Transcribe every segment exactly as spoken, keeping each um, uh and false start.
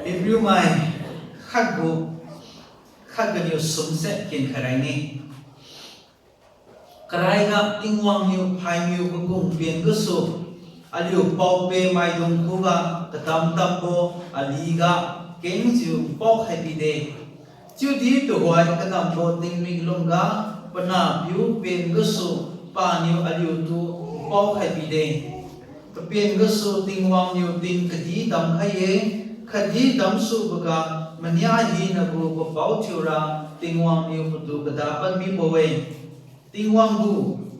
Hebrew mai khatgu, khatganiu sumse kenkhai raine. Karaiga Tingwang niu phaimiu kakung pen gasu, aliu pao-peh maidung khuga katam-tambo aliga kengjiu paokhai bide. Chiudi tuhoi kanambo tingmik lungga panahpiu pen gasu paniu aliutu paokhai bide. Papen gasu Tingwang niu ting kadi damkhai-e, khatdi damsuboga mania hinagu papao thiura Tingwang niu patu kada pad mibo-e. Tingwang gu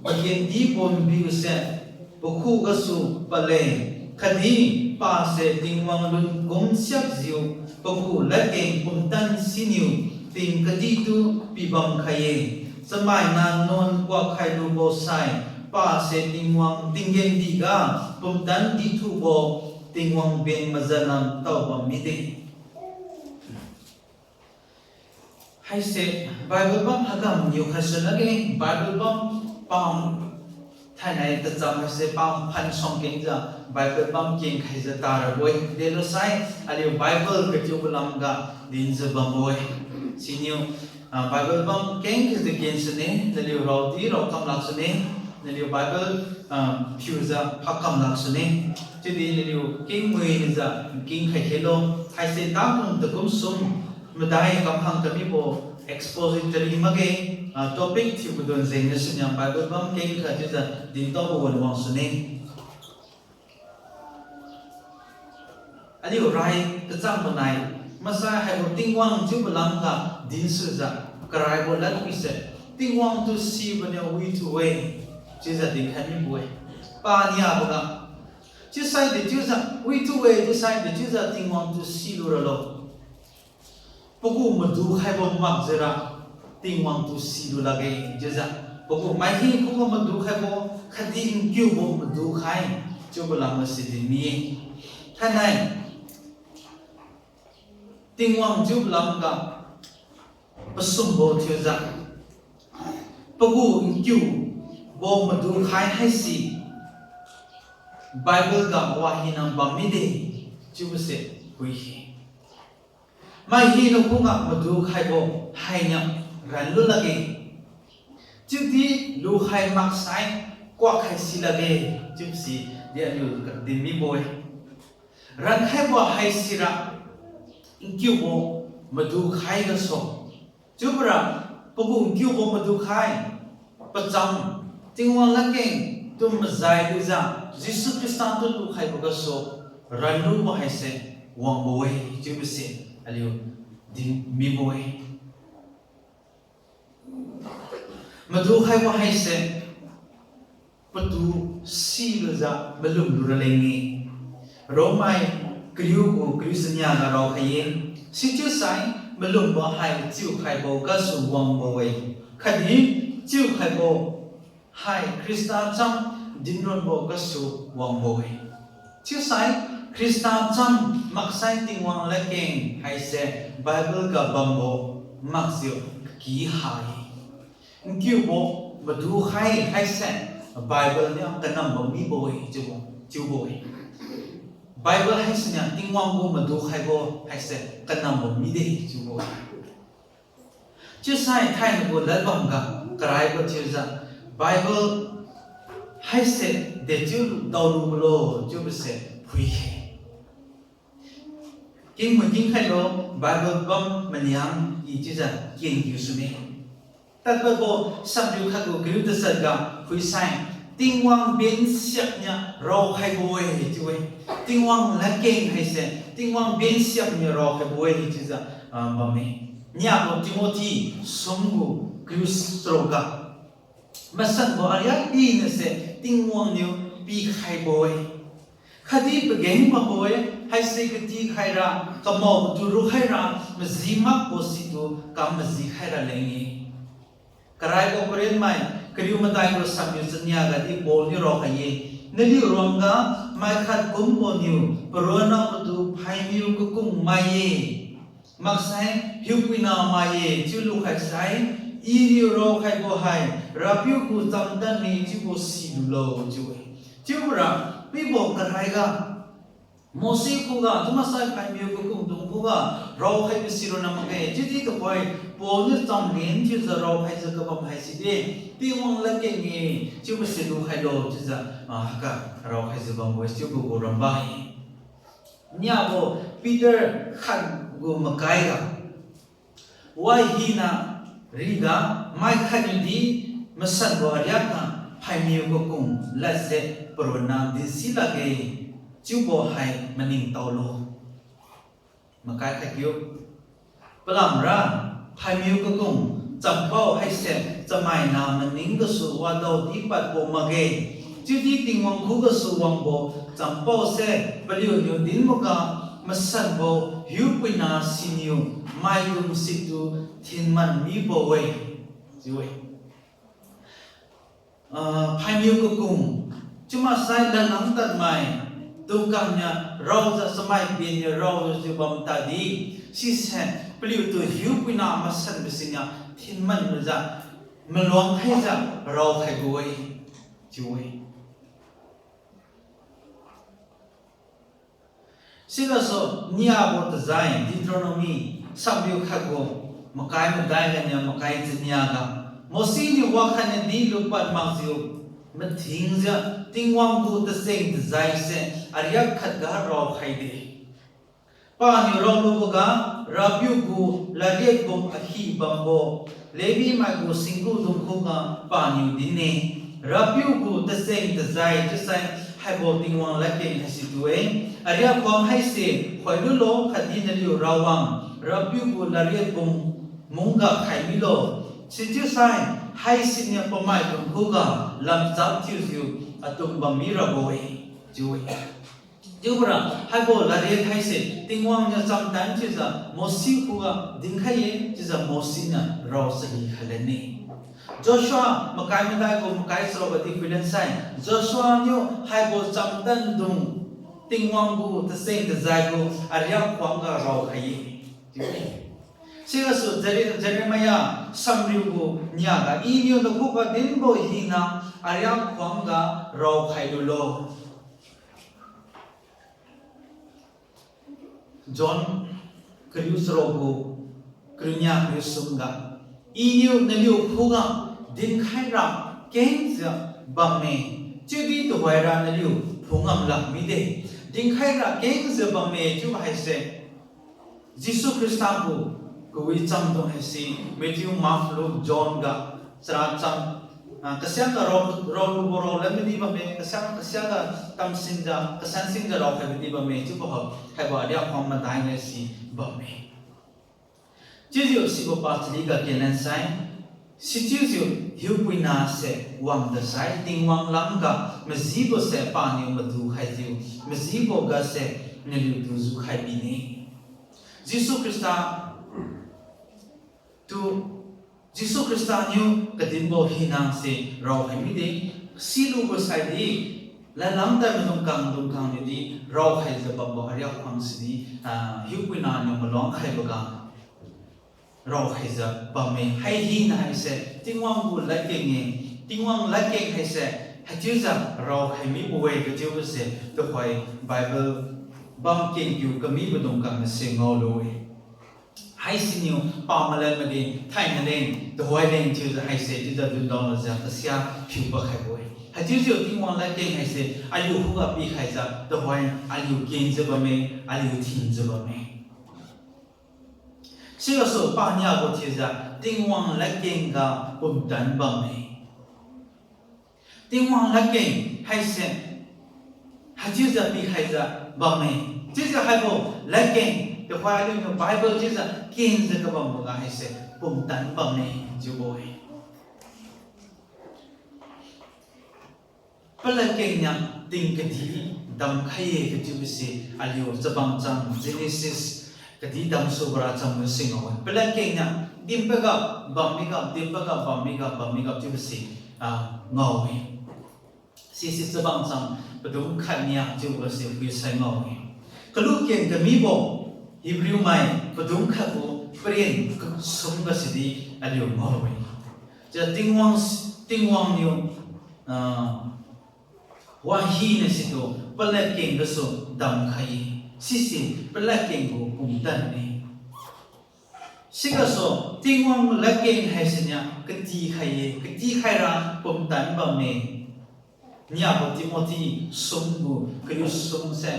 pakendibo nbiu se pakhu gasu padle, khatdi pase Tingwang lun kum siakjiu pakhu ladkeng pumtan siniu ting kaditu pibam khai-e. Chamaina nuan kuak khailubo sai, pase Tingwang tinggen diga pumtan dithubo Tingwang ben majanlam tao bam mide. Haise Bible bam hagam niu khai sunage, Bible bam pam thainai tacham haise pam phan song kengjiu Bible bam kengkhaijiu tarabo-e. Delosai aliu Bible kathiubo lamga dinjiu bambo-e. Siniu, ah, Bible bam kengkhaijiu ken sune, naliu raodi rao kam lak sune, naliu Bible, ah, phiujiu phak kam lak sune. Chiudi naliu kengmuijiu kengkhai khelo, haise takun takum sum madai kamkhang kamibo expository makge, ah, topic thiu padon jengniu sunia Bible bam kengkha chiujiu dintaobo wan wang sune. Aliu rai kachangbo nai, maksai haibo Tingwang chiubo lamga dinsujiu karaibo ladbise, Tingwang tu sibo niu withu-e, chiujiu dinkhai mibo-e. Paniaboga, chiusai dechiujiu withu-e, chiusai dechiujiu Tingwang tu silu ralo. Pagu madu khaibo makjiura Tingwang tu silu lakge chiujiu, pagu mai hi khuga madu khaibo, khatdi nkiubo madu khai, chiubo lamga si dinmi-e. Thainai Tingwang chiubo lamga pasumbo thiujiu, pagu nkiubo madu khai haise Bible ga wahina bam mide, chiubose phui-e. Mai hina khuga madu khaibo hainiu ranlu lakge, chiudi lukhai maksai kuak khai si lakge, chiubose di aliu kadin mibo-e. Rankhaibo haisira nkiubo madu khai gasu, chiubora pagu nkiubo madu khai, pacham, Tingwang ladkeng tu majai lujiu Jesu Khrista tu lukhaibo gasu ranlubo haise wangbo-e chiubose aliu din mibo-e. Madu khaibo haise patu silujiu malum lu raleng-e. Romai kariu gu kariu chania ga raokhai-e. Sichiusai malumbo hai chiukhaibo gasu wangbo-e, khatdi chiukhaibo hai Khrista cham dinronbo gasu wangbo-e. Chiusai Khrista cham maksai Tingwang ladkeng haise Bible ga bambo makjiu kaky ha-e. Nkiubo madu khai haise Bible niu kanambo mibo-e chiubo, chiubo-e. Bible haisiniu Tingwang gu madu khaibo haise kanambo mide chiubo-e. Chiusai thainai gu ladbam ga karaibo thiujiu Bible haise dechiu daolubo lo chiubose phui-e. Kingmui kingkhailo, Bible bam maniang i chiujiu kengkiu sune. Tadpadbo samriu khat gu kariu tachat ga phuisai, Tingwang bensiakniu raokhaibo-e chiu-e. Tingwang ladkeng haise Tingwang bensiakniu raokhaibo-e chiujiu, ah, bamme. Niabo Timothy sum gu kariu charuk ga, masanbo ariak hinase Tingwang niu pikhaibo-e. Khatdi pageng bambo-e, haise kati khaira, kamao tu rukhaira, maji makbo situ kam maji khaira leng-e. Karaibo Corinth mai kariu madai gu samniu chania gadi Paul niu raokhai-e, naliu ruangga maikhat kumbo niu paronna patu phaimiu kakung mai-e. Maksai hiupuina mai-e chiu lukhaisai, iniu raokhaibo hai Rapiu gu chamtanne chiubo silulo chiu-e. Chiubora pibo karaiga Mose khuga chiumaksai phaimiu kakungdung Khuga raokhaibo si ronna makge, chiudi tuhoi Paul niu chamlin chiujiu raokhaijiu kabam haisidi, Tingwang ladkeng-e, chiubo si lukhailo chiujiu, ah, haiga raokhaijiu bambo-e, chiubo gu ramba-e. Niabo Peter khat gu makai ga, wai hina riga, mai khatniudi masanbo ariakga phaimiu kakung ladse paronna dinsi lakge, chiubo hai maningtaolo. Makai khatkiu. Palamra, phaimiu kakung champao haise chamaina maning gasu wadaodi padbo makge. Chiudi Tingwang khugasu wangbo champaose paliuniu dinboga masanbo hiupuina siniu maidung situ thinman mibo-e. Chiu-e. Ah, phaimiu kakung, chiumaksai ladlang tadmai, dungkangniu raojiu chamai penniu raojiu bam tadi, sise paliutu hiupuina masanbo siniu thinman lujiu, maluang khaijiu raokhaibo-e, chiu-e. Sigasu niabo tajai, Deuteronomy samriu khatgu makai madai ganiu makai chaniaga, Mose niu wakhatniudi lupad makjiu mathingjiu Tingwang gu tacheng tajaise ariak khatga raokhaide. Paniu raoluboga, RAPIU gu ladriatbung akhi bambo Levi maigu singkudung khuga paniu din-e. RAPIU gu tacheng tajai chiusai haibo Tingwang ladkeng haisitu-e, ariak khuang haise khoilulo khatdi naliu Rawang RAPIU gu ladriatbung mungga khai milo. Sichiusai haisiniu pamaidung khuga lamchap thiujiu atung bam mirabo-e, chiu-e. Chiubora haibo ladriat haise Tingwang niu chamtan chiujiu Mose khuga dinkhai-e, chiujiu Mose niu rao chagi khai lane. Joshua makai madai gu makai charukga di phuilensai, Joshua niu haibo chamtandung Tingwang gu tacheng tajai gu ariak khuangga raokhai-e. Sigasu Jere-, Jeremiah samriu gu niaga, Iniu nakhuga dinbo hina ariak khuangga raokhai lulo. John kariu charuk gu kariu nia kariu sumga, Iniu naliu khuga dinkhaira kengjiu bamme, chiudi tuhoira naliu phungam lak mide. Dinkhaira kengjiu bamme chiubo haise Jesu Khrista gu kawi chamdung haise Matthew, Mark, Luke, John ga chara cham, ah, kasiangga rao, raolubo raolan madi bamme, kasiang, kasiangga tamsinjiu, kasansingjiu raokhai madi bamme chiubo ha, haibo ariak khuang madai haise bamme. Chiujiu sibo pachaliga kenlan sai, sichiujiu hiupuina se wang dasai Tingwang lamga majibo se paniu madu khaijiu, majibo gase naliutu jukhai bine. Jesu Khrista tu, Jesu Khrista niu kadinbo hina se raokhai mide, silubo saidi, ladlam tai maidung kang dungkang niudi raokhaijiu bambo ariak khuang sidi, ah, hiupuina niu maluang khaiboga raokhaijiu bamme. Hai hina haise Tingwang gu ladkeng-e, Tingwang ladkeng haise haichiujiu raokhai mibo-e kachiubo se tuhoi Bible bam kengkiu kamibo dungkang nase ngaolu-e. Haisiniu pamalan madi thainaleng tuhoileng chiujiu haise chiujiu dundao lujiu kasia phiu pakhaibo-e. Haichiujiu Tingwang ladkeng haise aliu khuga pikhaijiu tuhoi aliu kengjiu bamme, aliu thinjiu bamme. Sigasu paniabo thiujiu Tingwang ladkeng ga pumtan bamme. Tingwang ladkeng haise haichiujiu pikhaijiu bamme. Chiujiu haibo ladkeng tuhoi aliuniu Bible chiujiu kengjiu kabamboga haise pumtan bamme chiubo-e. Paladkeng niu ting kadi damkhai-e kachiubo se aliu chabang cham Genesis kadi damsubora cham singao-e. Paladkeng niu dinpaga bammiga, dinpaga bammiga, bammiga chiubo se, ah, ngao-e. Sisi chabang cham padum khatnia chiubo se phuisai ngao-e. Kalu ken kamibo Hebrew mai padum khatgu paren kasumga sidi aliu ngao-e. Chiujiu Tingwang, Tingwang niu, ah, wahina situ paladkeng gasu damkhai-e. Sise paladkeng gu pumtan-e. Sigasu Tingwang ladkeng haisiniu katikhai-e, katikhaira pumtan bamme. Niabo Timothy sum gu kariu sum se,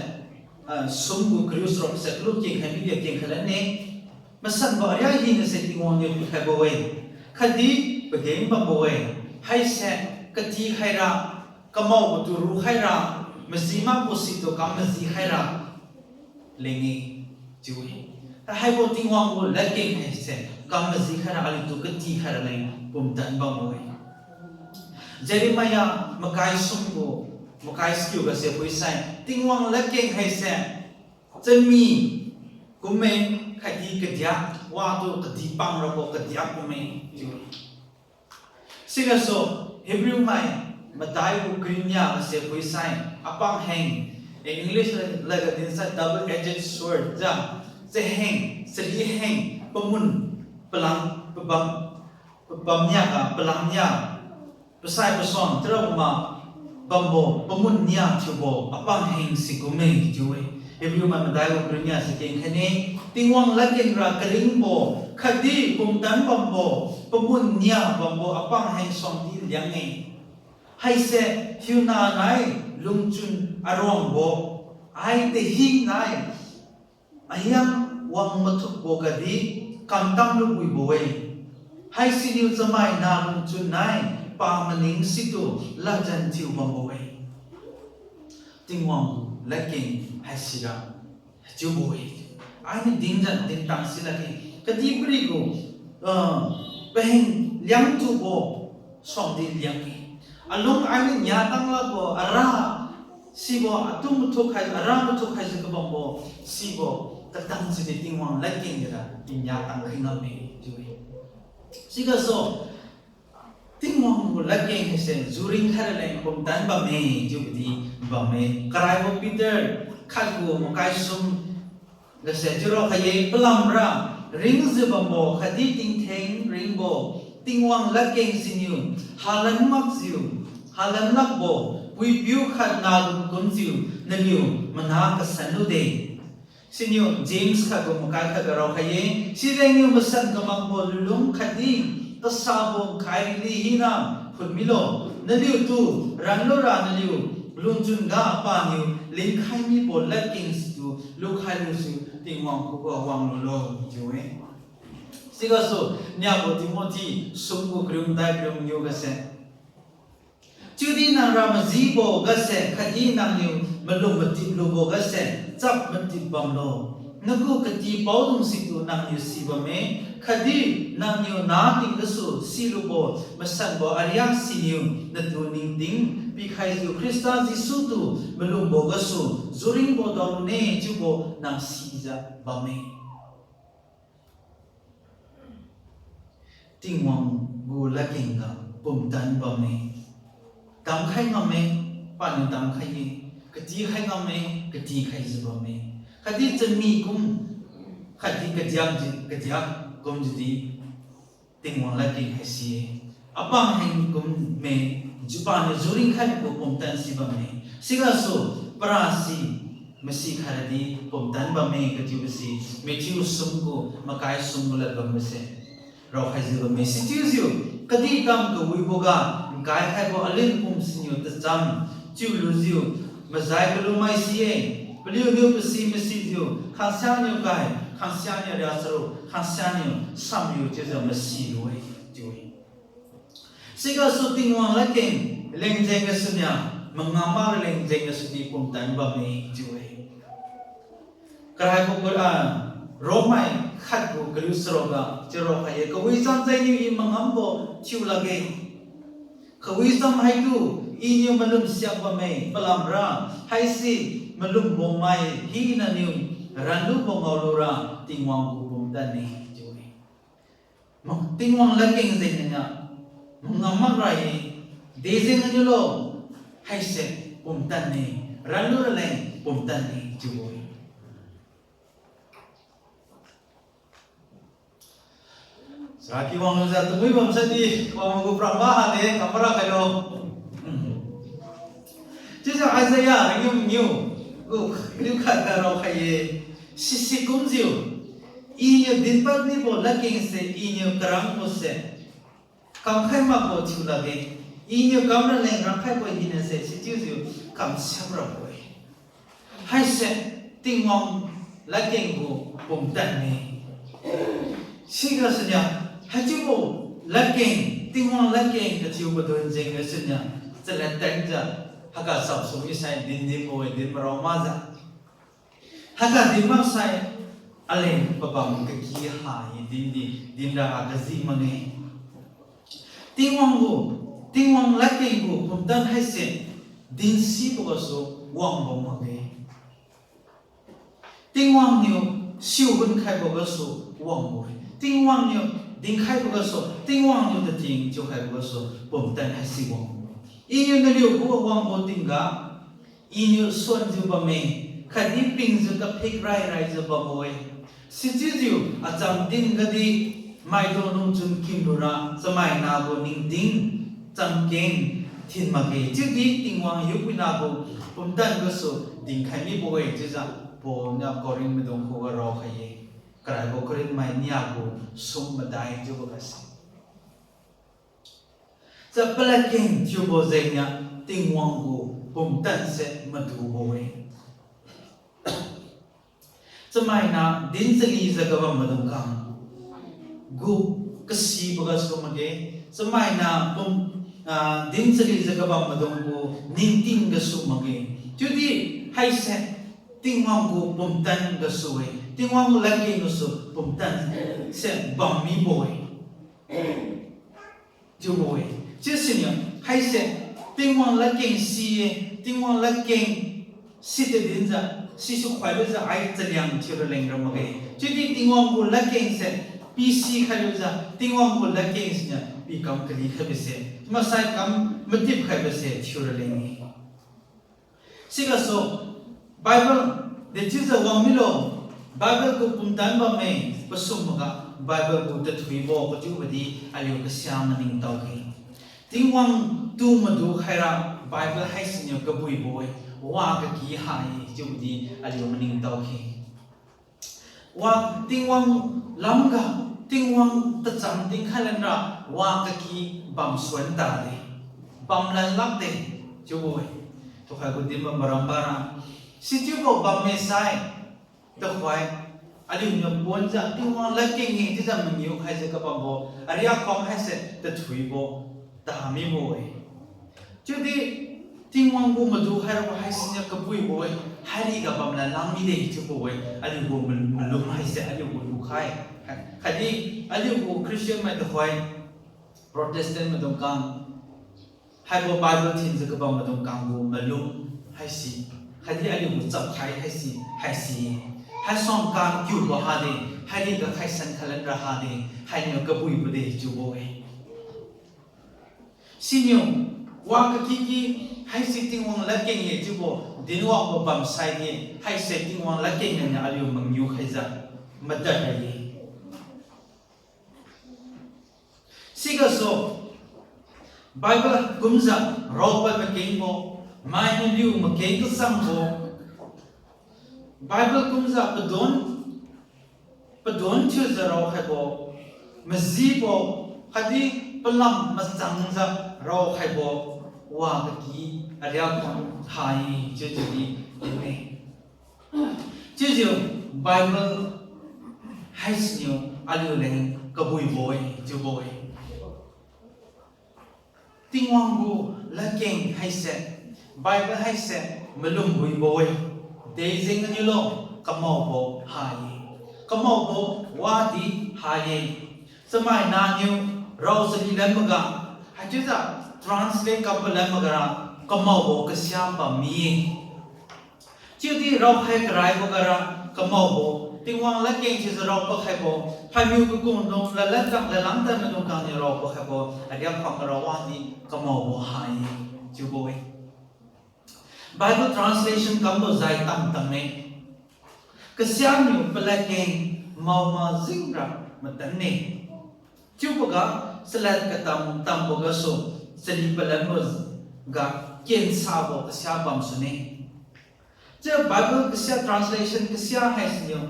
ah, sum gu kariu charuk se kalu kengkhai mide kengkhai lanne. Masanbo aria hinase Tingwang niu pikhaibo-e, khatdi pageng bambo-e. Haise katikhaira, kamaobo tu rukhaira, maji makbo situ kam majikhaira leng-e chiu-e. Haibo Tingwang gu ladkeng haise kam majikhaira aliutu katikhaira leng pumtan bambo-e. Jeremiah makai sum gu makai sikiu gase phuisai Tingwang ladkeng haise chami kumme khatdi kadiak watu kadihpang rabo kadiak kumme chiu-e. Sigasu Hebrew mai madai gu kariu nia gase phuisai apang heng, eh, English lad-, ladga dinsai double-edged sword ja, chaheng chari heng pamun palang pabam, pabam niaga palang nia, pasai pasuang chiura ma bambo pamun nia thiubo apang heng sikumme chiu-e. Hebrew mai madai gu kariu nia se kengkhaine, Tingwang ladkeng ra karingbo khatdi pumtan bambo pamun nia bambo apang heng suangdi liang-e. Haise hiuna nai lungchun aruangbo, ai tahi nai ahiang wang mathukbo gadi kamtam lubuibo-e. Haisiniu chamaina lungchun nai pa maning situ ladjan thiu bambo-e. Tingwang ladkeng haisira chiubo-e. Ainiu dinjan dintang silakge, kadihpiri gu, ah, paheng liangthubo suangdi liang-e. Alung ainiu niatang lakbo ara sibo atu mathuk khai, ara mathuk khaijiu kabambo sibo katang sidi Tingwang ladkeng dira i niatang khai ngamme chiu-e. Sigasu Tingwang gu ladkeng haise juring khaira leng pumtan bamme chiubodi bamme. Karaibo Peter khat gu makai sum gase chiurao khai-e, palamra ringjiu bambo khatdi tingtheng ringbo Tingwang ladkeng siniu halan makjiu, halan lakbo puipiu khat nalun kumjiu naliu mana kasan lude. Siniu James khat gu makai khat ga raokhai-e, sijengniu masan kamakbo lunlung khatdi kasabo nkhai rili hina phunmilo. Naliutu ranlura naliu lungchun ga paniu linkhai mibo ladkeng situ lukhai lujiu Tingwang khuga wanglulo chiu-e. Sigasu niabo Timothy sum gu kariu madai kariu mangiu gase, chiudi nangra majibo gase khatdi nangniu malum matip lubo gase chap matip bamlo. Nagu katipaodung situ nangniu sibamme, khatdi nangniu nating gasu silubo masanbo ariak siniu natu ningting pikhaijiu Khrista Jesu tu malumbo gasu juringbo daolune chiubo nang sijiu bamme. Tingwang gu ladkeng ga pumtan bamme. Damkhai ngamme, paniu damkhai-e. Katikhai ngamme, katikhaijiu bamme. Khatdi chami kum, khatdi kadiakjiu, kadiak kumjiudi Tingwang ladkeng haise-e. Apang heng kumme, jupaniu juringkhai gu pumtan si bamme. Sigasu parasi masi khairadi pumtan bamme kachiubo si Matthew sum gu makai sum gu lad bambo se raokhaijiu bamme. Sichiujiu kadihtam kawiboga nkaikhaibo alin pum siniu tacham chiulujiu majai kalumai si-e. Paliuniu pasi masijiu khangsianiu kai, khangsianiu riacharuk, khangsianiu samriu chiujiu masilu-e chiu-e. Sigasu Tingwang ladkeng lengjeng gasuniu mangam mak lengjeng gasudi pumtan bamme chiu-e. Karaibo gu, ah, Romai khat gu kariu charuk ga chiurao khai-e, kawicham jengniu I mangambo thiu lakge. Kawicham haitu Iniu malum siak bamme, palamra haise malumbo mai hinaniu ranlubo ngaolura Tingwang gu pumtan-e chiu-e. Ma, Tingwang ladkeng jengniu mangam mak ra-e, dejeng aniulo, haise pumtan-e, ranlu raleng pumtan-e chiubo-e. Saki wanglujiu tumui bamsadi wanggu pramba hade kamara khailo. Chiujiu Isaiah rangiu mangiu Gu, liu khat ga raokhai-e, sisi kumjiu, Iniu dinpad mibo ladkeng se, Iniu karangbo se, kamkhai makbo thiu lakge, Iniu kam raleng rangkhaibo hina se, sichiujiu kam siam rabo-e. Haise, Tingwang ladkeng gu pumtan-e. Siga siniu, haichiubo ladkeng, Tingwang ladkeng kathiubo don jeng ga siniu, chalad tanjiu, haiga sapsu misai din dinbo-e, din marao makjiu. Haiga din maksai, aleng pabam kaki ha-e din di, din ra ha kaji makge. Tingwang gu, Tingwang ladkeng gu pumtan haise, dinsibo gasu wangbam makge. Tingwang niu siu hun khaibo gasu wangbo-e. Tingwang niu dinkhaibo gasu, Tingwang niu tating thiukhaibo gasu, pumtan haise wangbo. Iniu naliu gu wangbo tingga, Iniu suanjiu bamme, khatdi pingjiu kaphik rai raijiu bambo-e. Sichiujiu acham din gadi, maidung lungchun kinlura, chamaina gu ningting chamkeng thin makge. Chiudi Tingwang hiupuina gu pumtan gasu dinkhai mibo-e chiujiu, Paul niu Corinth maidung khuga raokhai-e. Karaibo Corinth mai nia gu sum madai chiubo gase. Cha paladkeng thiubo jengniu Tingwang gu pumtan se madubo-e. Chamaina din chalijiu kabam maidung khang gu kasibo gasu makge. Chamaina pum, ah, din chalijiu kabam maidung gu ningting gasu makge. Chiudi haise Tingwang gu pumtan gasu-e. Tingwang gu ladkeng gasu pumtan se bam mibo-e. Chiubo-e. Chiusiniu, haise, Tingwang ladkeng si-e, Tingwang ladkeng si tadinjiu, sisu khuilujiu hai chaliang thiu raleng ra makge. Chiudi Tingwang gu ladkeng se, pisi khailujiu, Tingwang gu ladkeng siniu, pikam kali khaibo se. Masai kam matip khaibo se, thiu raleng-e. Sigasu, Bible, dechiujiu wang milo, Bible gu pumtan bamme, pasum maga, Bible gu tathuibo, kachiubo di, aliu kasia maningtao khe. Tingwang tu madu khaira, Bible haisiniu kabuibo-e, wa kaki ha-e, chiubo di, aliu maningtao khe. Wa Tingwang lamga, Tingwang tacham tingkhai lanra, wa kaki bam suan tade. Bam lan lakde, chiubo-e. Tukhai gu din bam maram bara. Sichiubo bamme sai, tuhoi, aliuniu ponjiu, Tingwang ladkeng-e chiujiu mangiu khaijiu kabambo, ariak khang haise tathuibo, tamibo-e. Chiudi, Tingwang gu madu khairabo haisiniu kabuibo-e, hairiga bam lan lang mide chiubo-e, aliu gu ma-, malum haise, aliu gu lukhai. Khatdi, aliu gu Christian mai tuhoi, Protestant maidung khang, haibo Bible thinjiu kabam maidung khang gu malum haise, khatdi aliu gu chapkhai haise, haise. Haisuang khang kiubo hade, hairiga khaisan khalan ra hade, hainiu kabuibo de chiubo-e. Siniu, wa kakiki, haise Tingwang ladkeng-e chiubo, dinwangbo bamsai di, haise Tingwang ladkeng naniu aliu mangiu khaijiu, madad ra-e. Sigasu, Bible kumjiu raopad makengbo, mainiu liu makeng kasangbo, Bible kumjiu padon, padon thiujiu raokhaibo, majibo, khatdi palam machangjiu raokhaibo, wa kaki ariak khang ha-e chiujiu di dinne. Chiujiu Bible haisiniu aliuleng kabuibo-e chiubo-e. Tingwang gu ladkeng haise, Bible haise malum buibo-e. Dejeng aniulo, kamaobo ha-e. Kamaobo wadi ha-e. Chamaina niu rao chali lan maga, haichiujiu translate kam palan magara, kamaobo kasia bam mi-e. Chiudi raokhai karaibo gara kamaobo, Tingwang ladkeng chiujiu raopakhaibo, phaimiu kakungdung, ladlan kang, ladlan tan maidung khang niu raopakhaibo, ariak khang gara wadi kamaobo ha-e chiubo-e. Bible translation kambo zai tam tamme. Kasianiu paladkeng mao majingra matanne. Chiuboga chalad katam tambo gasu chali palanbo ga kensabo kasia bamsune. Chiu Bible kasia translation kasia haisiniu,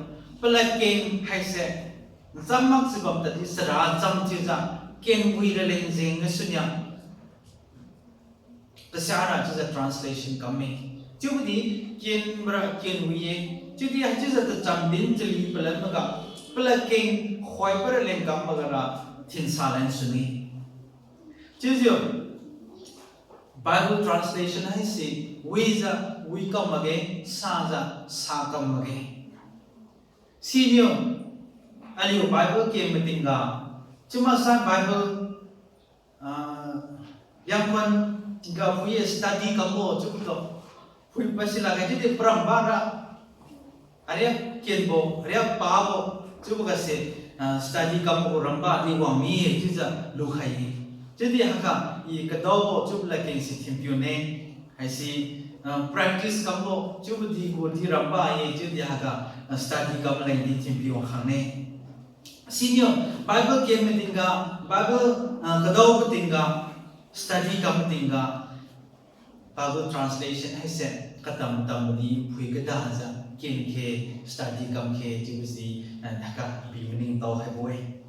paladkeng haise, ncham makjiu bam tadi chara cham chiujiu, kenwi raleng jeng gasuniu, kasia ra chiujiu translation kamme. Chiubodi kenbora kenwi-e. Chiudi haichiujiu tacham din chali palan maga, paladkeng khoibo raleng kam magara thinsa lan sune. Chiujiu Bible translation haise wijiu wi kam makge, sajiu sa kam makge. Siniu aliu Bible ken matingga, chiumaksai Bible, ah, yangkhuan ga phui study kambo chiubo tu, phui pasi lakge chiudi parambara, ariak kenbo, ariak pabo, chiubogase, ah, study kambo gu rambadi wangmi-e chiujiu lukhai-e. Chiudi haiga i kadaobo chiubo ladkeng si thinpiu ne, haise, ah, practice kambo chiubodi gudi ramba-e chiudi haiga, ah, study kam lengdi thinpiu khang ne. Siniu Bible ken matingga, Bible, ah, kadaobo tingga, study kam tingga, Bible translation haise katam-tamdi phui kadajiu ken khe, study kam khe chiubo si, ah, haiga pi maningtao khaibo-e.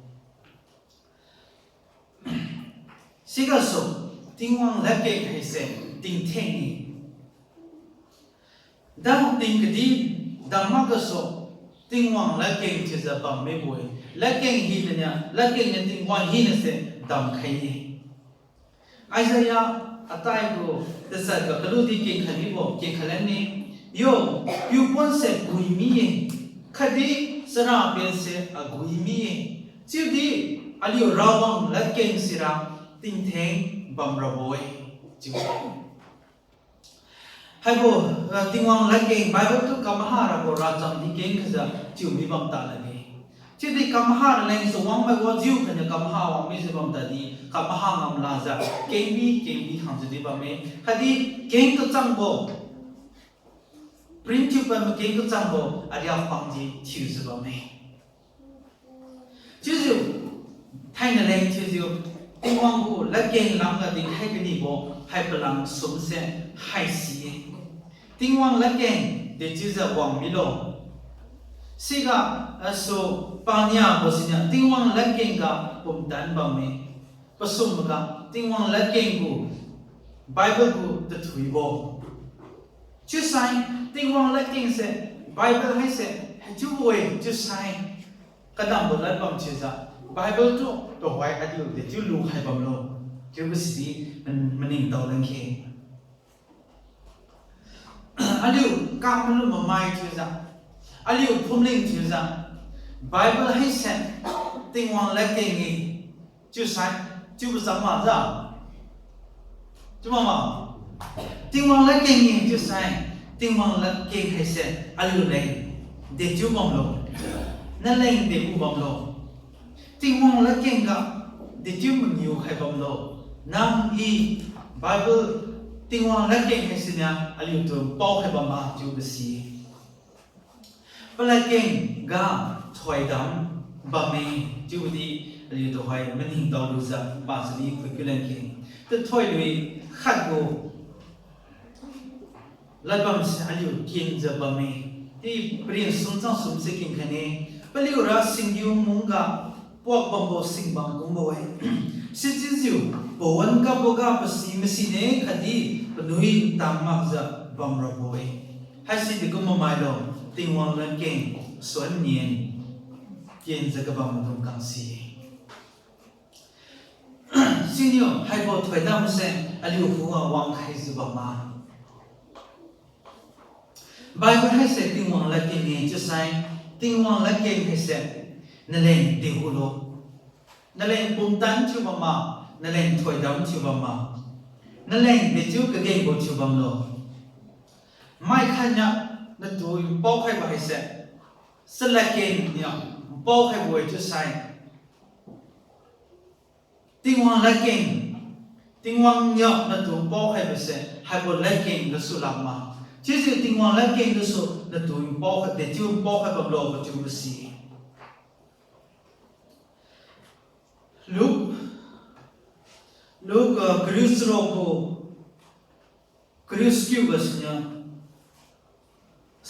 Sigasu, Tingwang ladkeng haise tingtheng-e. Dam ting kadi, dam makgasu, Tingwang ladkeng chiujiu bammibo-e. Ladkeng hinaniu, ladkeng niu Tingwang hinase damkhai-e. Isaiah atai gu tachat ga kaludi kenkhai mibo, kenkhai lanne. Yo, piuponse gui mi-e, khatdi charapense agui mi-e. Chiudi aliu Rawang ladkeng sira tingtheng bamrabo-e, chiu. Haibo, ah, Tingwang ladkeng Bible tu kamaha rabo rachamdi keng khajiu chiumi bam ta lakge. Chiudi kamaha raleng su wangmai wajiu khainiu kamaha wang mijiu bam tadi kamaha ngam lajiu kengbi kengbi khangjiu di bamme. Khatdi keng kachangbo, print thiu pad makeng kachangbo ariak pangdi thiujiu bamme. Chiujiu, thainaleng thiujiu, Tingwang gu ladkeng lamga dinkhai kanibo hai palam sumse haisi-e. Tingwang ladkeng dechiujiu wang milo. Siga, asu, paniabo siniu Tingwang ladkeng ga pumtan bamme. Pasum maga Tingwang ladkeng gu Bible gu tathuibo. Chiusai, Tingwang ladkengse, Bible haise haichiubo-e chiusai, kadambo lad bam chiujiu, Bible tu tuhoi aliu dechiu lukhai bamlo, chiubo sidi man- maningtao lan khe. Aliu kamalu mamai thiujiu, aliu phumling thiujiu, Bible haise Tingwang ladkeng-e chiusai, chiubo cham makjiu, chiu makma, Tingwang ladkeng-e chiusai, Tingwang ladkeng haise aliuleng dechiu bamlo, naleng dechiu bamlo, Tingwang ladkeng ga dechiu mangiu khai bamlo, nang-i Bible, Tingwang ladkeng haisiniu aliutu paokhai bamma chiubo si-e. Paladkeng ga thoidam bamme chiubodi aliu tuhoi maningtao lujiu pachadi phuikiu lan khe. Tathoidui khatgu ladbamse aliu kenjiu bamme. Di paren sumchang sumse kenkhaine. Paliura singgiu mungga puak bambo singbang kumbo-e. Sichiujiu pawan kapboga pasi masine khatdi panui ntang makjiu bamrabo-e. Haisi dekum mamailo, Tingwang ladkeng suan nien kenjiu kabam maidung kang si-e. Siniu haibo thoidamse aliu khuga wangkhaijiu bamma. Bible haise Tingwang ladkeng-e chiusai, Tingwang ladkeng haise naleng dehulo. Naleng pumtan thiu bamma, naleng thoidam thiu bamma, naleng dechiu kagengbo thiu bamlo. Mai khatniu natu npaokhaibo haise, chaladkeng niu npaokhaibo-e chiusai, Tingwang ladkeng, Tingwang niu natu npaokhaibose haibo ladkeng gasu lakma. Chiujiu Tingwang ladkeng gasu natu npaokhai, dechiu npaokhai bamlo kachiubo si. Luke, Luke, ah, kariu charuk gu, kariu chakiu gasuniu,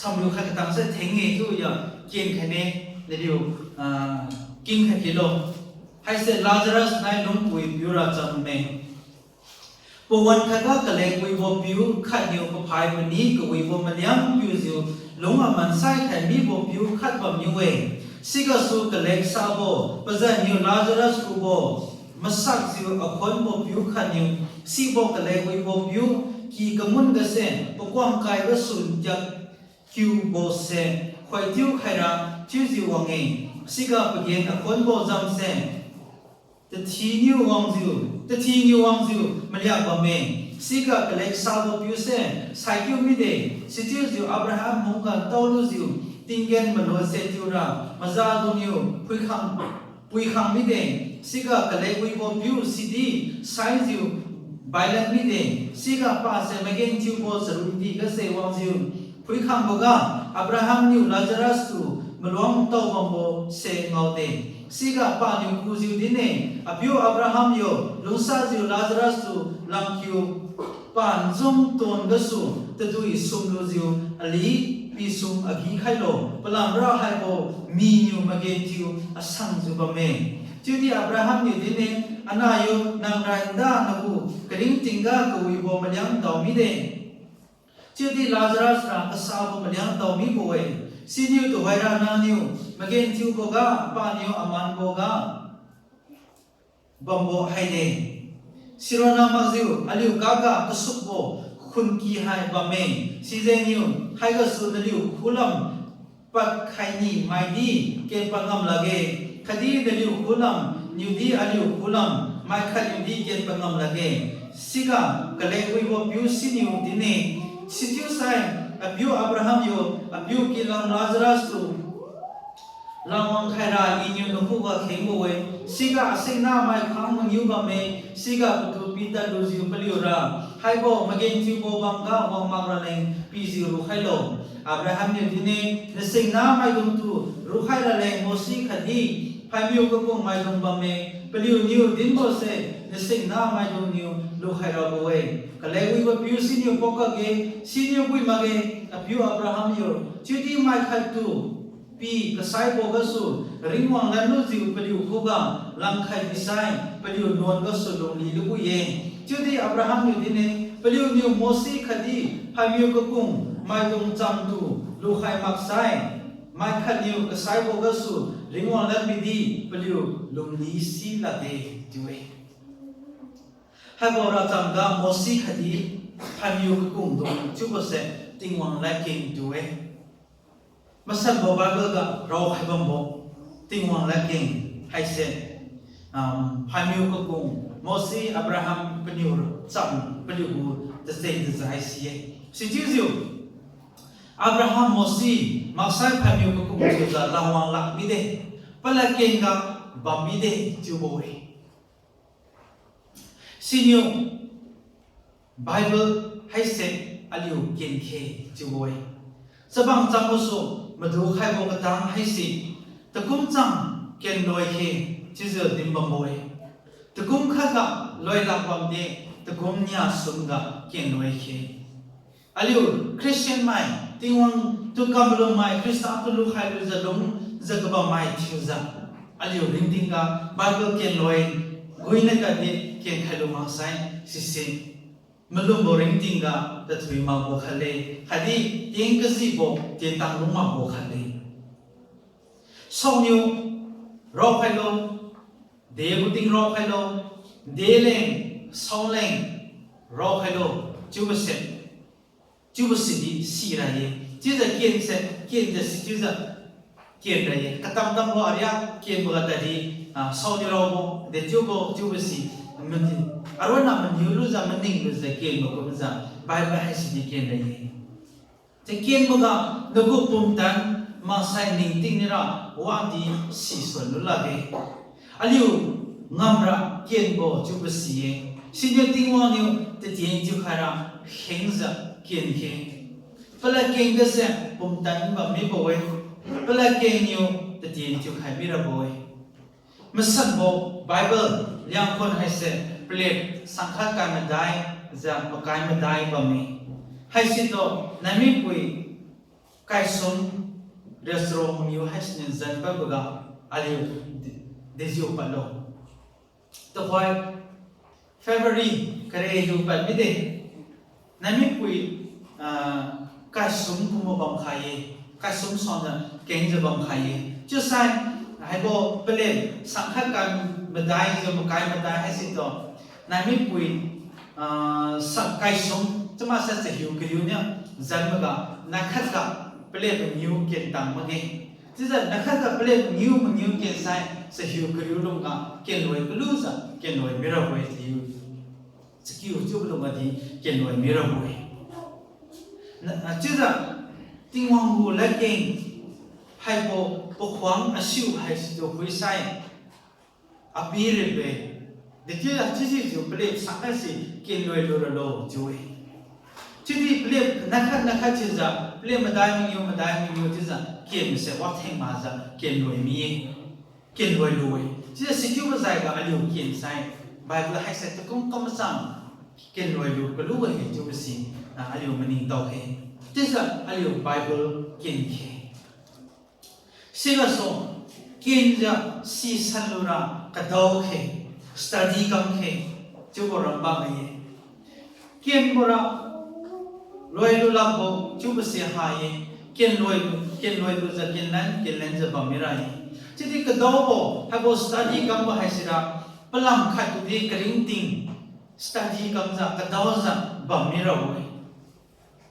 Samliu khat katang se theng-e chiujiu kenkhaine, naliu, ah, kengkhai khilo. Haise Lazarus nai lungpui piu racham-e. Pawan khatga kalekwibo piu khatniu paphai pani kawibo maliang piujiu lung aman saikhai mibo piu khat bamniu-e. Sigasu kaleksabo pazanniu Lazarus khubo masakjiu akhuanbo piu khatniu sibo kalekwibo piu ky kamun gase pakuang kai gasu ntiak kiubose khoitiu khaira chiujiu wang-e. Siga pagen akhuanbo jamse tathiniu wangjiu, tathiniu wangjiu maliak bamme. Siga kaleksabo piuse saikiu mide, sichiujiu Abraham mungga ntaolujiu tinggen malose tiura mazadungniu phuikhang, phuikhang mide. Siga kalekwibo piu sidi saijiu bailad mide. Siga pase magenthiubo charudi gase wangjiu phuikhangboga Abraham niu Lazarus tu maluang ntao bambose ngaode. Siga paniu kujiu dinne, Apiu Abraham yo, lungsajiu Lazarus tu langkiu, pa nzung ton gasu tadui sumlujiu ali pisum agi khailo, palamra haibo miniu magenthiu asangjiu bamme. Chiudi Abraham niu dinne, Anah yo, nang randa nagu karingtingga kawibo maliang dao mide. Chiudi Lazarus ra kasabo maliang dao mibo-e. Siniu tuhoira nangniu magenthiuboga paniu amanboga bambo haide. Sironna makjiu aliu kaga kasukbo khunky hai bamme. Sijengniu haigasu naliu khulam padkhaini maidi kenpad ngam lakge, khatdi naliu khulam niudi aliu khulam maikhat niudi kenpad ngam lakge. Siga kalekwibo piu siniu dinne, Sichiusai, Apiu Abraham yo, apiu kilam Lazarus tu langwang khaira iniu nakhuga khengbo-e. Siga asingna mai khang mangiu bamme. Siga patu pitad lujiu paliura haibo magenthiubo bamga wang mak raleng pijiu rukhailo. Abraham niu dinne, Nasingna maidungtu rukhai raleng Mose khatdi phaimiu kakung maidung bamme. Paliuniu dinbose nasingna maidungniu lukhai rabo-e. Kalekwibo piu siniu pokakge, siniu pui makge, Apiu Abraham yo, chiudi mai khattu pi kasaibo gasu Tingwang lanlujiu paliu khuga langkhai bisai paliu nuan gasu lungli lubo-e. Chiudi Abraham niu dinne, Paliuniu Mose khatdi phaimiu kakung maidung chamtu lukhai maksai, mai khatniu kasaibo gasu Tingwang lan midi paliu lungli si lakge, chiu-e. Haibo rachamga Mose khatdi phaimiu kakungdung chiubose Tingwang ladkeng chiu-e. Masanbo Bible ga raokhai bambo Tingwang ladkeng haise, um, phaimiu kakung Mose, Abraham paniu cham paliugu tacheng-tajai si-e. Sichiujiu Abraham, Mose maksai phaimiu kakung chiujiu langwang lak mide, paladkengga bam mide chiubo-e. Siniu Bible haise aliu kenkhe chiubo-e. Chabang cham gasu madu khaibo katang haise takum chang kenloi khe chiujiu dinbambo-e. Takum khatga loilak bamde, takum nia sumga kenloi khe. Aliu Christian mai, Tingwang tu kamlummai, Khrista tu lukhai lujiu lungjiu kabammai thiujiu, aliu ringtingga Bible kenloi guina gadi kenkhailo maksai sise malumbo ringtingga tathui makbo khatle, khatdi ting kajibo tentang lung makbo khatle. Saoniu raokhailo, degu ting raokhailo, deleng, saoleng raokhailo, chiubose, chiubo sidi sira ye. Chiujiu kense, kenjiu sichiujiu kenra ye. Katam tambo aria kenboga tadi, ah, saoniu raobo, de chiubo, chiubo si, mani, aronna maniu lujiu, maning lujiu kenbo kumjiu, Bible haisidi kenra ye. Chikenboga nagu pumtan maksai ningting nira wadi sisuan lu lakge. Aliu ngamra kenbo chiubo si-e. Siniu Tingwang niu tatien thiukhaira khengjiu kenkhe. Paladkeng gase pumtan bam mibo-e. Paladkeng niu tatien thiukhai mirabo-e. Masanbo Bible liangkhun haise plate sangkhat kai madai jiu pakai madai bamme. Haisitu naimipui Kaisum riacharuk mangiu haisiniu zan padboga aliu de-, dejiu padlo. Tuhoi February kare hiu pad mide. Naimikpui, ah, kaisum kumbo bamkhai-e, kaisum suangjiu kengjiu bamkhai-e. Chiusai, haibo palep sangkhat kai madaijiu makai madai haisitu, naimikpui, ah, sa kaisum, chiumaksai chahiu kariu niu zan maga, naikhatga palep mangiu kentang makge. Chiujiu naikhatga palep mangiu mangiu kensai, chahiu kariu lungga kenloi kalujiu kenloi mirabo-e chahiu. Chakiu chiubo lungga di kenloi mirabo-e. Na, ah, chiujiu Tingwang gu ladkeng haibo pakhuang asiu haisitu phuisai, api ribe, dechiu chiujiu palep sangkhat si kenloi luralo chiu-e. Chiudi palep naikhat naikhat chiujiu palep madai mangiu madai mangiu chiujiu kense watheng makjiu kenloi mi-e. Kenloi lu-e. Chiujiu sichiubo jaiga aliu kensai, Bible haise takum kam machang kenloi lu kalu-e chiubo si, ah, aliu maningtao khe. Chiujiu aliu Bible ken khe. Sigasu kenjiu sisan lura kadao khe, study kam khe, chiubo rambam ye. Kenbora loilu lakbo chiubose ha-e, kenloi, kenloi lujiu kenlan, kenlanjiu bam mira-e. Chiudi kadaobo haibo study kambo haisira, palam khat tudi karingting study kamjiu kadaojiu bam mirabo-e.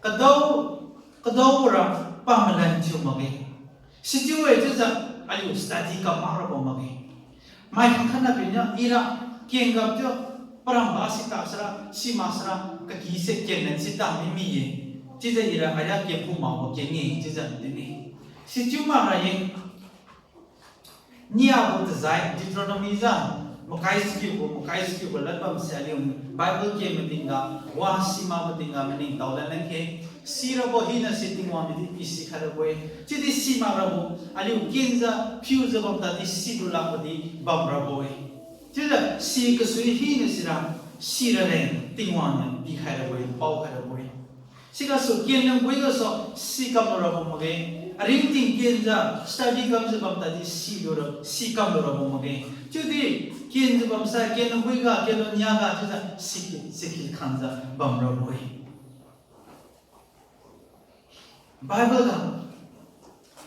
Kadao, kadaobora pamalan thiu makge. Sichiu-e chiujiu aliu study kam makrabo makge. Mai khangkhatna piniu ira kengga chiu paramba sita sara, simak sara, kakise kenlan sita mimi-e. Chiujiu ira aria kengkhu makbo keng-e chiujiu dinne. Sichiu makra ye. Niabo tazai Deuteronomy jiu, makai sikiubo, makai sikiubo ladbamse aliu Bible ken matingga, wa simak matingga maningtao lanlan khe, sirabo hina si Tingwang niudi pisikhai rabo-e. Chiudi simak rabo, aliu kenjiu, phiujiu bam tadi silu lakbodi bamrabo-e. Chiujiu si kasui hina sira, sira leng Tingwang niu pikhai rabo-e, paokhai rabo-e. Sigasu ken lungwi gasu si kamlu rabo makge. Aringting kenjiu study kamjiu bam tadi silu ra, si kamlu rabo makge. Chiudi kenjiu bamsai ken lungwi ga, ken lungnia ga chiujiu si, siki khangjiu bamrabo-e. Bible ga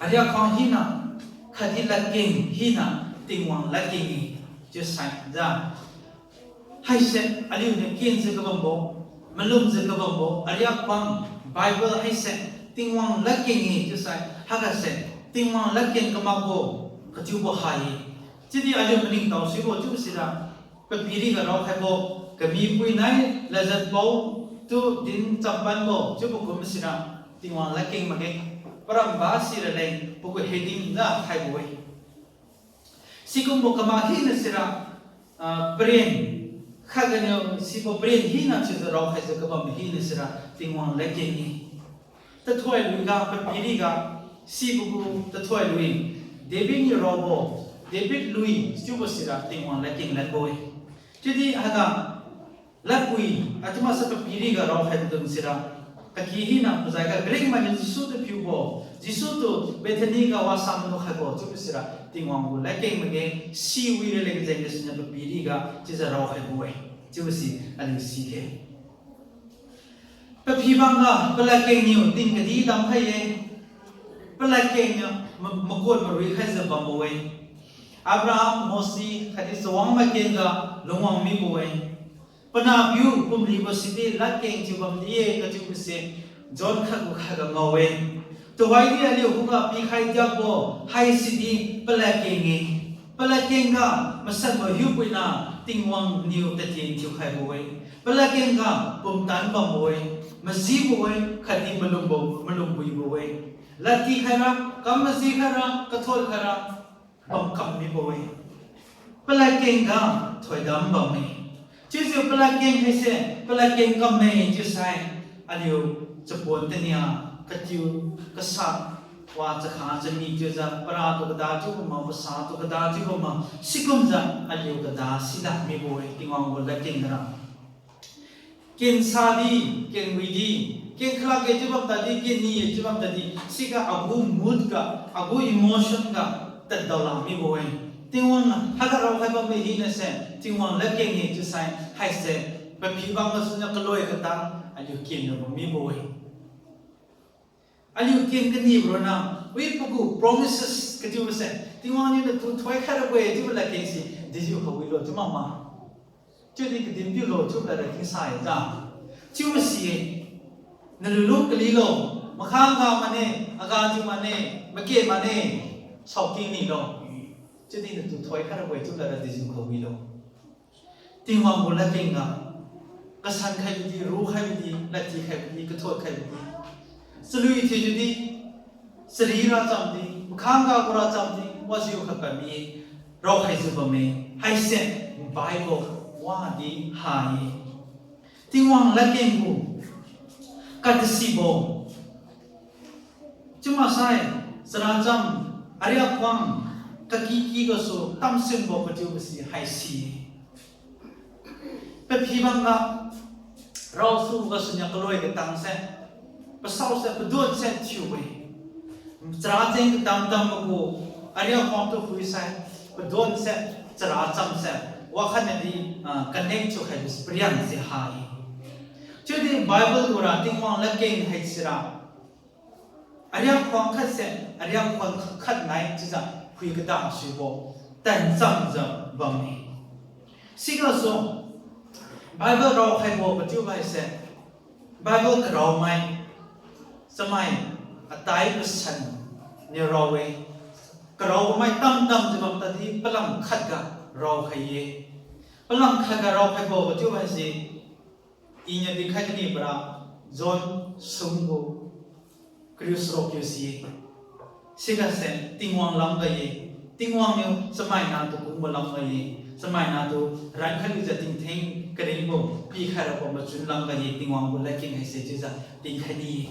ariak khang hina, khatdi ladkeng hina, Tingwang ladkeng-e chiusai jiu. Haise aliuniu kenjiu kabambo, malumjiu kabambo ariak khang, Bible haise Tingwang ladkeng-e chiusai, hagase Tingwang ladkeng kamakbo kachiubo ha-e. Chiudi aliu maningtao suibo chiubo sira, papiriga raokhaibo, kamipui nai ladjanpao tu din champanbo chiubo kum sira, Tingwang ladkeng makge. Paramba sira leng pagu heading ga khaibo-e. Sikumbo kamak hina sira, ah, paren, khatganiu sibo paren hina chiujiu raokhaijiu kabam hina sira Tingwang ladkeng-e. Tathoilui ga papiriga, sibo gu tathoilui, David niu raobo, David lui chiubo sira Tingwang ladkeng ladbo-e. Chiudi haiga ladpui, achiumaksai papiriga raokhai padung sira, kaki hina pazai ga Greek mainiu Jesu tu phiubo, Jesu tu Bethany ga wasa manukhaibo chiubo sira Tingwang gu ladkeng makge, siwi raleng jeng gasuniu papiriga chiujiu raokhaibo-e. Chiubo si aliu sikhe. Paphi bangga paladkeng niu ting kadi damkhai-e. Paladkeng niu ma-, makun marui khaijiu bambo-e. Abraham, Mose khatdi chawang maikeng ga lungwang mibo-e. Panahpiu pumlibo sidi ladkeng thiubam di-e kachiubose John khat gu khatga ngao-e. Tuhoidi aliu khuga pikhai diakbo haisidi paladkeng-e. Paladkeng ga masanbo hiupuina Tingwang niu tatien thiukhaibo-e. Paladkeng ga pumtan bambo-e, majibo-e, khatdi malumbo, malumbuibo-e. Ladtikhaira, kam majikhaira, kathon khaira, bamkam mibo-e. Paladkeng ga thoidam bamme. Chiujiu paladkeng haise paladkeng kamme chiusai, aliu chapon tania, katiu, kasa, wa chakha chami chiujiu, para tu kada chiu bamma, pasa tu kada chiu bamma, sikumjiu aliu kada silak mibo-e Tingwang gu ladkeng gara. Kensadi, kenwidi, Keng khalakge chiu bam tadi, keng ni-e chiu bam tadi, siga agu mood ga, agu emotion ga tadao lak mibo-e. Tingwang haiga raokhai bambo hina se, Tingwang ladkeng-e chiusai haise, paphi bang gasuniu kaloi katang aliu ken ra bam mibo-e. Aliu ken kanibo ronna, wi pagu promises kathiubo se, Tingwang niu natu thoikhai rabo-e chiubo ladkeng se, dejiukha wilo chiu makma. Chiudi kadin piulo chiubo ladra kingsai ja. Chiubo si-e, naliu lung kalilo, makhang ga mane, aga thiu mane, make mane, saoking nilo. Chiudi natu thoikhai rabo-e chiubo ladra dejiukha wilo. Tingwang gu ladkeng ga, kasan khaibidi, rukhai bidi, ladti khaibidi, kathot khaibidi, chalui thiu chiudi, chari racham di, makhang ga gu racham di, wajiu khat padmi-e, raokhaijiu bamme, haise, Bible wadi ha-e. Tingwang ladkeng gu katasibo chiu maksai, characham, ariak khuang, kakiki gasu tamsinbo kathiubo si haisi-e. Paphi bamga, raosu gasuniu kaloi katang se, pasao se, paduan se thiu-e. Chara cheng katam tambo gu, ariak khuang tu phuisai, paduan se, chara cham se, wakhatnadi, ah, connect thiukhaibo si pariang si ha-e. Chiudi Bible tura Tingwang ladkeng haisira, ariak khuang khat se, ariak khuang khat nai chiujiu phui kada suibo, tancham jiu bamme. Sigasu, Bible raokhaibo kathiu haise, Bible karaomai, chamai, atai kasan niu rao-e, karaomai tamtam jiu bam tadi palam khatga raokhai-e. Palam khatga raokhaibo kathiu haise, iniu dinkhai kani para, John sum gu kariu saruk kiu si-e. Sigase Tingwang lamga-e, Tingwang niu chamaina tu kungbo lamga-e, chamaina tu rankhai lujiu tingtheng karingbo pikhai rabo machun lamga-e, Tingwang gu ladkeng haise chiujiu dinkhai ni-e.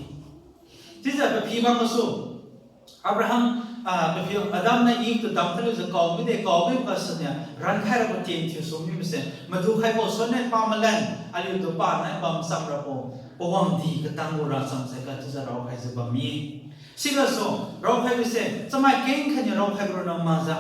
Chiujiu paphi bam gasu, Abraham, ah, paphi Adam nai Eve tu damkhai lujiu kao mide, kao mibo gasuniu rankhai rabo tien thiusu mibose, madu khaibo suonne pamalan, aliutu panai bam cham rabo, pawangdi katang gu racham saika chiujiu raokhaijiu bamme. Sigasu, raokhaibo se chamai kengkhat niu raokhaibo ronna makjiu,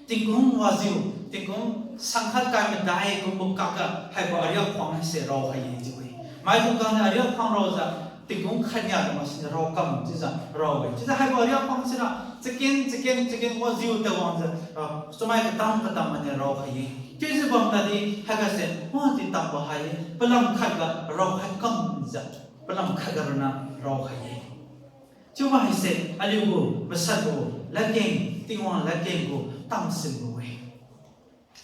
tingkung wajiu, tingkung sangkhat kai madai kumbo kakga haibo ariak khuang haise raokhai-e chiu-e. Maidung khangniu ariak khuang raojiu, tingkung khatnia ga maksiniu raokam chiujiu rao-e. Chiujiu haibo ariak khuang sira chaken, chaken, chaken wajiu tawangjiu, ah, chamai katam katam maniu raokhai-e. Chiujiu bam tadi haigase wadi tambo hai-e, palam khatga raokhai kamjiu, palam khatga ronna raokhai-e. Chiubo haise aliu gu masatbo ladkeng, Tingwang ladkeng gu tamsinbo-e.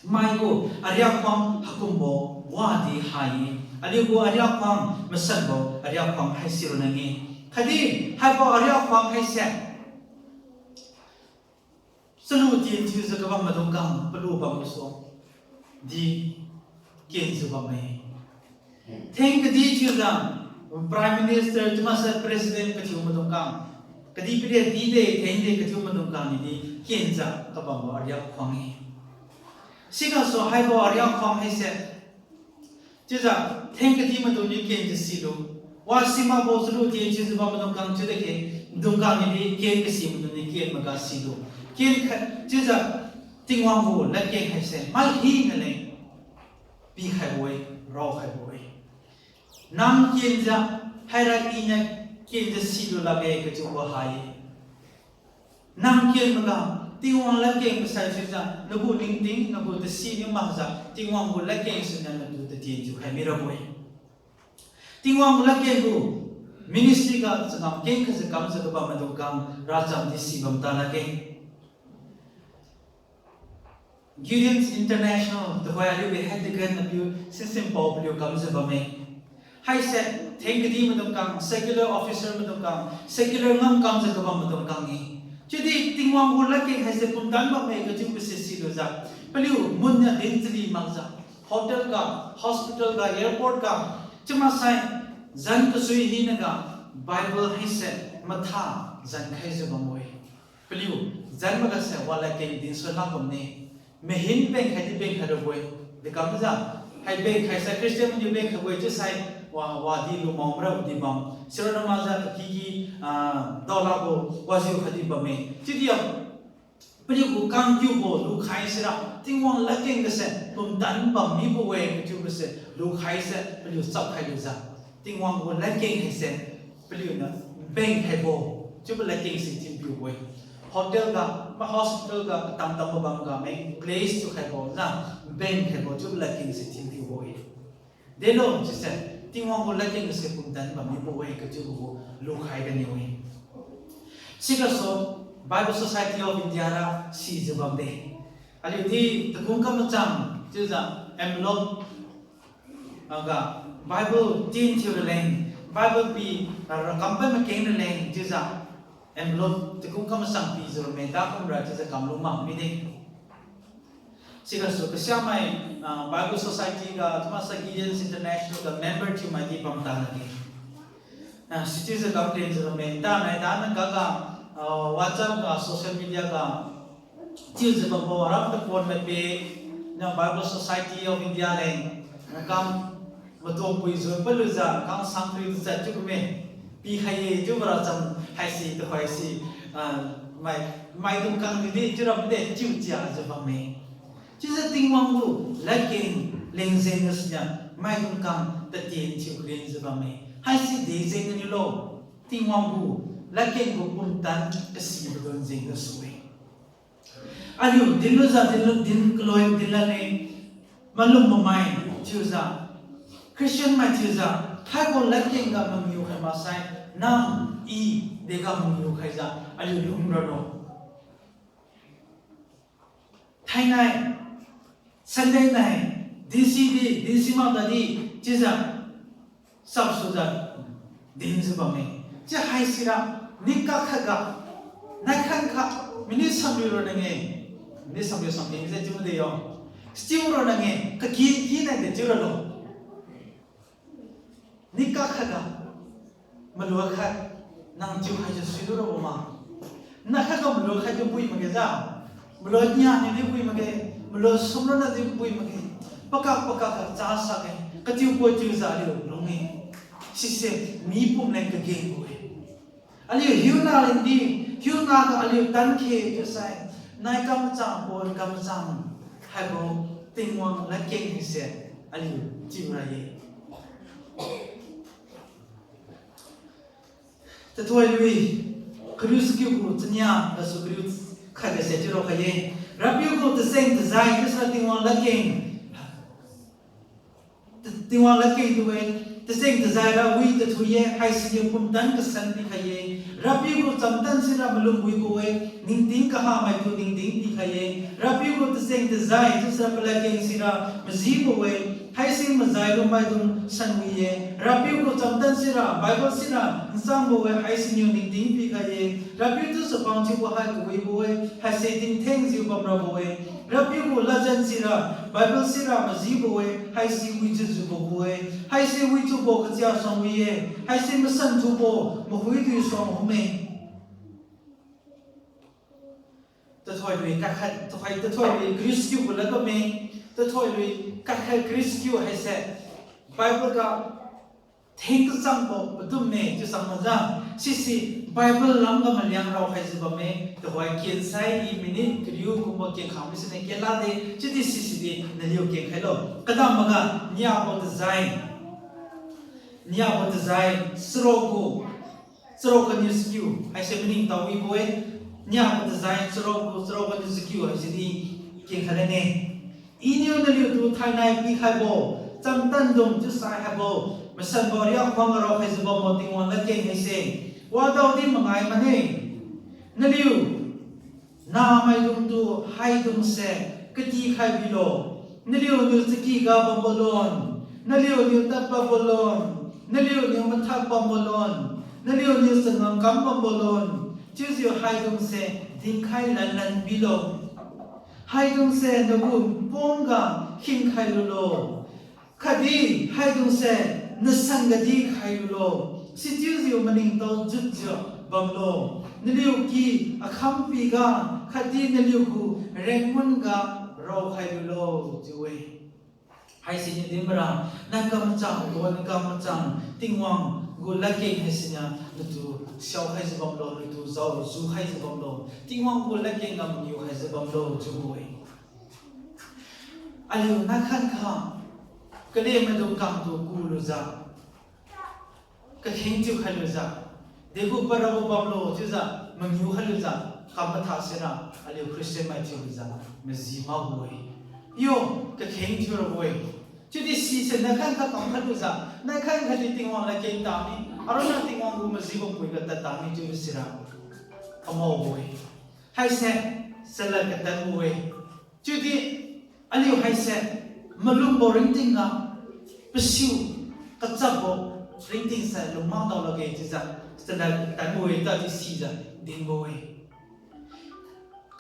Mai gu ariak khuang haikumbo wadi ha-e. Aliu gu ariak khuang masatbo ariak khuang haisi ronna-e. Khatdi haibo ariak khuang haise chalu tien thiujiu kabam maidung khang palu bam gasu di kenjiu bamme. Theng kadi thiujiu Prime Minister chiumakse President kathiu maidung khang, kadihpiri dide thengde kathiu maidung khang nidi kenjiu kabambo ariak khuang-e. Sigasu haibo ariak khuang haise chiujiu theng kadi maidungniu kenjiu silu, wasi makbo chalu tien thiujiu bam maidung khang chiudege, maidung khang nidi ken kasi maidungniu ken maga silu. Ken khat chiujiu Tingwang gu ladkeng haise mai hina leng pikhaibo-e, raokhaibo-e. Nang kenjiu, haira iniu kenjiu silu lakge kachiubo ha-e. Nang ken maga, Tingwang ladkeng kasai chiujiu nagu ningting, nagu tasi niu makjiu Tingwang gu ladkeng siniu natu tatien thiukhai mirabo-e. Tingwang gu ladkeng gu ministry ga changam keng khajiu kamjiu kabam maidung khang racham di sibam ta lakge. Gideons International tuhoi aliu gu head deacon apiu Sinsinpao paliu kamjiu bamme. Haise theng kadi maidung khang, secular officer maidung khang, secular ngam kamjiu kabam maidung khang-e. Chiudi Tingwang gu ladkeng haise pumtan bamme kachiubo se silujiu, paliu munniu din chali makjiu, hotel ga, hospital ga, airport ga, chiumaksai zan kasui hinaga Bible haise matha zan khaijiu bambo-e. Paliu zan magase waladkeng dinsuan lak bamne. Mahin bengkhai di bengkhai rabo-e. Dekamjiu hai bengkhaisai Christian maniu bengkhaibo-e chiusai Wa, wadi lumao mara di bam. Sira na makjiu kakiki, ah, daolabo wajiu khatdi bamme. Chiudi a, paliugu kangkiubo lukhai sira, Tingwang ladkeng gase pumtan bam mibo-e kachiubose, lukhai se paliu chapkhai lujiu. Tingwang gu ladkeng haise, paliuniu beng khaibo, chiubo ladkeng se thinpiubo-e. Hotel ga, ma hospital ga, katam tambo bam ga, meng place thiukhaibo, na beng khaibo, chiubo ladkeng se thinpiubo-e. Delo, sise, Tingwang gu ladkeng se pumtan bam mibo-e kachiubo gu lukhai ganiu-e. Sigasu Bible Society of India ra sijiu bamde. Aliudi takum kamachang chiujiu envelope, aga Bible tin thiu raleng, Bible pi, ah, rakam pai makeng raleng chiujiu envelope takum kamachang pijiu bamme, dakumra chiujiu kamlu mak mide. Sigasu kasiamai, ah, Bible Society ga, chiumaksa Gideons International ga member thiumai di bamta lakge. Ah, sichiujiu kam tenjiu bamme, ntanai dana kaga, ah, WhatsApp ga, social media ga, chiujiu bambo aram tapon maipe, na Bible Society of India leng, nakam matuang puijiu palujiu, kang sangkriu tachat chiu bamme, pikhai-e chiubo racham haise tuhoise, ah, mai, maidung kang di chiura mide chiujiu chiujiu bamme. Chiujiu Tingwang gu ladkeng leng jeng gasuniu, maidung kang tatien thiu kalengjiu bamme. Haisi de jeng ganiulo, Tingwang gu ladkeng gu pumtan kasibo don jeng gasu-e. Aliu dinlujiu dinlu din kaloi dinlale, malum mamai thiujiu, Christian mai thiujiu, haibo ladkeng ga mangiu khai maksai, nang i dega mangiu khaijiu aliu lungralo. Thainai, Sunday nai, dinsi di, dinsi mak tadi, chiujiu, sapsujiu dinjiu bamme. Chiu haisira, nika khatga, naikhan kha, minute samriu ronna nge, minute samriu samriu je chiu made yo. Still ronna nge, kaki ki nai de chiu ralo. Nika khatga, malua khat, nang chiu haijiu suilu rabo ma. Nakhatga malua khatjiu pui makge ja. Malua nia niudi pui makge, malua sumronna di pui makge. Pakak pakak ga chasakge, katiu pui chiujiu aliu lung-e. Sise, mi pum leng kagengbo-e. Aliu hiuna lengdi, hiuna ga aliu tankhe chiusai, nai kamchang pon kamchang, haibo Tingwang ladkeng haise, aliu chiura-e. Tathoilui, kariu chakiu gu chania gasu kariu khat gase chiurao khai-e. RAPIU gu tacheng-tajai chiusai Tingwang ladkeng Tingwang ladkeng tu-e, tacheng-tajai ra wi tathui-e, haisiniu pumtan kasan pikhai-e. RAPIU gu chamtan sira malum wibo-e, ningting kahamaitu ningting pikhai-e. RAPIU gu tacheng-tajai chiusai paladkeng sira majibo-e, haisi majai lumaidung sanwi-e. RAPIU gu chamtan sira, Bible sira nchangbo-e, haisiniu ningting pikhai-e. RAPIU tu chapang thiubo hai kawibo-e, haise tingthengjiu bamrabo-e. RAPIU gu ladjan sira, Bible sira majibo-e, haise wijiujiubo gu-e, haise wijiubo kachia suang wi-e, haise masanthubo mahuidui suang humme. Tathoilui kakhat, tathoi, tathoilui kariu chakiu gu lad bamme, tathoilui kakhat kariu chakiu haise Bible ga theng kachangbo padum me chiu chang maja, sisi Bible lamga maliang raokhaijiu bamme, tuhoi kensai i minute kariu kumbo kenkha misine kenlade, chiudi sisi di naliu kenkhailo. Kadam maga niabo tajai, niabo tajai, charuk gu, charuk ganiu chakiu haise maningtao wibo-e, niabo tajai, charuk gu, charuk ganiu chakiu haise di kenkhai lane. Iniu naliutu thainai pikhaibo, chamtandung chiusai haibo, masanbo riak khuang raokhaijiu bambo Tingwang ladkeng haise, wadaodi mangai mane. Naliu nahmaidungtu haidungse katikhai bilo. Naliuniu chaky ga bambo lon, naliuniu tad padbo lon, naliuniu mathak bambo lon, naliuniu changam kam bambo lon, chiujiu haidungse dinkhai lanlan bilo. Haidungse nagu pumga khinkhai lulo. Khatdi haidungse nasan gadi khai lulo. Sichiujiu maningtao jutjiu bamlo. Naliu ky akham piga khatdi naliu gu rengmun ga raokhai lulo, chiu-e. Haisiniu dinbora, nang kamachang, gu nang kamachang, Tingwang gu ladkeng haisiniu natu siao khaijiu bamlo, natu jao ju khaijiu bamlo, Tingwang gu ladkeng ga mangiu khaijiu bamlo chiubo-e. Aliu nakhan kha, kalen maidung kangtu kulujiu, kakheng thiu khailujiu, degu parabo bamlo chiujiu mangiu khailujiu kam mathak sira, aliu Christian mai thiulujiu maji makbo-e. Yo, kakheng thiurabo-e. Chiudi sise nakhan kha kam khailujiu, nakhan khatdi Tingwang ladkeng tami, aronna Tingwang gu majibo pui ga tad tami chiubo sira kamaobo-e. Haise chalad katanbo-e. Chiudi aliu haise malumbo ringting ga, pasiu kachapbo ringting sai lungmang daolakge chiujiu, chalad katanbo-e, tadi sijiu dinbo-e.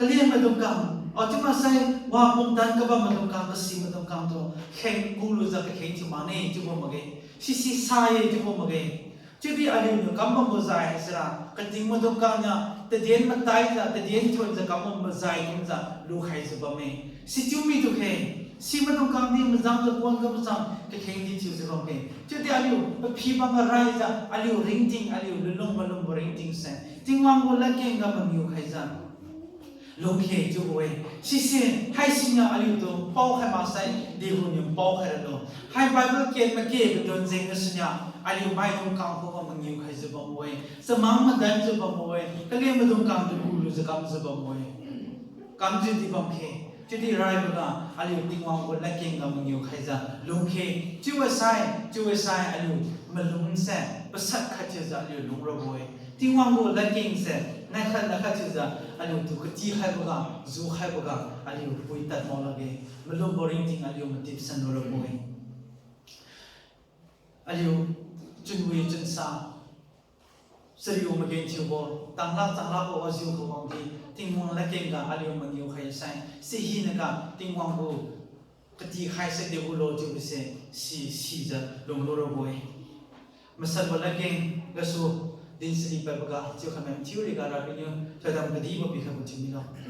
Kalen maidung kang, a chiu maksai, wa pumtan kabam maidung kang, kasi maidung kangtu kheng kulujiu kakheng thiu makne chiubo makge. Sisi sa-e chiubo makge. Chiudi aliuniu kambambo jai haisira, kating maidung kangniu tadin mataijiu, tadin thuonjiu kambambo jai kumjiu lukhaijiu bamme. Sichiu mitukhe, si maidung kangdi majangjiu pon kamachang kakhengdi thiujiu bamme. Chiudi aliu paphi bamga raijiu aliu ringting, aliu lunlung malumbo ringtingse Tingwang gu ladkeng ga mangiu khaijiu lungkhe chiubo-e. Sise haisiniu aliutu paokhai maksai, deguniu paokhai ralo. Hai Bible ken make padon jeng gasuniu, aliu maidung kang khuga mangiu khaijiu bambo-e. Chamang madanjiu bambo-e. Kalen maidung kangtu kulujiu kamjiu bambo-e. Kamjiudi bamkhe. Chiudi raiboga aliu Tingwang gu ladkeng ga mangiu khaijiu lungkhe. Chiubo sai, chiubo sai aliu malumse pasat khat thiujiu aliu lungrabo-e. Tingwang gu ladkengse naikhat naikhat thiujiu aliutu katikhaiboga, jukhaiboga aliu pui tad maolakge. Malumbo ringting aliu matipsan lurabo-e. Aliu chunwi chunsa, chariu magenthiubo, tanglak changlakbo wajiu kawangdi Tingwang ladkeng ga aliu mangiu khaisai, sihinaga Tingwang gu katikhaise degu lo chiubose si, sijiu lunglurabo-e. Masanbo ladkeng gasu din sili padboga chiukhai mathiu riga Rapiu niu thoidam kadibo pikhaibo thiu milo.